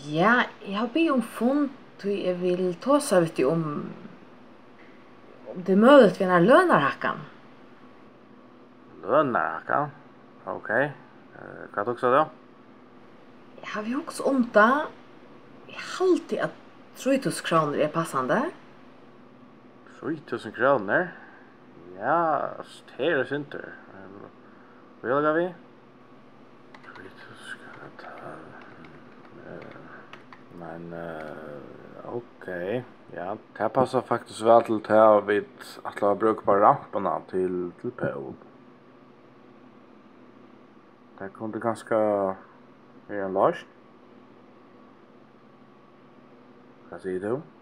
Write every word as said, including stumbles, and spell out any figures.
Ja, eg havi biðið um fund, tí eg vil tosa við teg um, um tað er møguligt við eina lønarhækkan. Lønarhækkan? Ok. Eh, hvat hugsar tú? Eg havi hugsað um tað. Eg haldi, at trý túsund krónur er passandi. Trý túsund krónur? Ja, tað er eitt sindur. Hví hava vit? Trý túsund krónur. Eh, men, eh, ok. Ja, tað passar faktiskt væl til tað, vit ætla at brúka bara rampuna til, til Pól. Tað kundi kanska verið ein loysn. Hvat sigur tú?